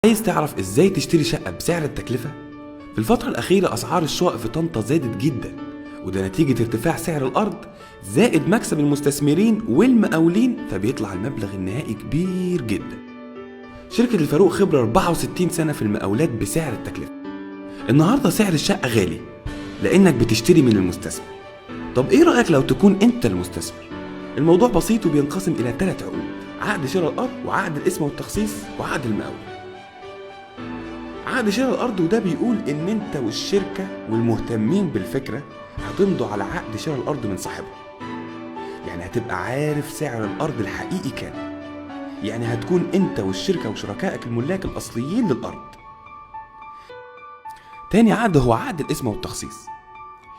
عايز تعرف ازاي تشتري شقة بسعر التكلفة؟ في الفترة الأخيرة أسعار الشقق في طنطا زادت جدا، وده نتيجة ارتفاع سعر الأرض زائد مكسب المستثمرين والمقاولين، فبيطلع المبلغ النهائي كبير جدا. شركة الفاروق خبرة 64 سنة في المقاولات بسعر التكلفة. النهاردة سعر الشقة غالي لأنك بتشتري من المستثمر. طب إيه رأيك لو تكون أنت المستثمر؟ الموضوع بسيط وبينقسم إلى 3 عقود: عقد شراء الأرض، وعقد القسمة والتخصيص، وعقد المقاولة. عقد شراء الأرض وده بيقول إن أنت والشركة والمهتمين بالفكرة هتمضوا على عقد شراء الأرض من صاحبها. يعني هتبقى عارف سعر الأرض الحقيقي كام. يعني هتكون أنت والشركة وشركائك الملاك الأصليين للأرض. تاني عقد هو عقد القسمة والتخصيص،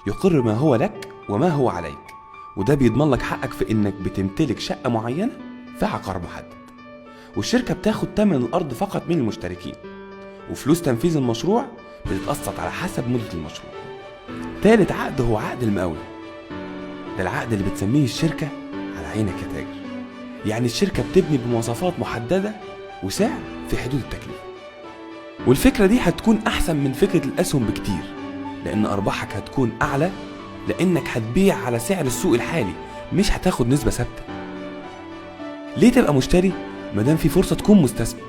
يقر ما هو لك وما هو عليك، وده بيضمن لك حقك في إنك بتمتلك شقة معينة في عقار محدد، والشركة بتاخد تمن الأرض فقط من المشتركين، وفلوس تنفيذ المشروع بتتقسط على حسب مدة المشروع. تالت عقد هو عقد المقاولة، ده العقد اللي بتسميه الشركة على عينك يا تاجر. يعني الشركة بتبني بمواصفات محددة وسعر في حدود التكلفة. والفكرة دي هتكون أحسن من فكرة الأسهم بكتير، لأن أرباحك هتكون أعلى، لأنك هتبيع على سعر السوق الحالي، مش هتاخد نسبة ثابتة. ليه تبقى مشتري مادام في فرصة تكون مستثمر؟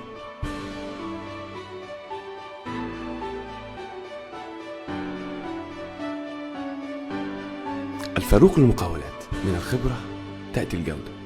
الفاروق للمقاولات، من الخبرة تأتي الجودة.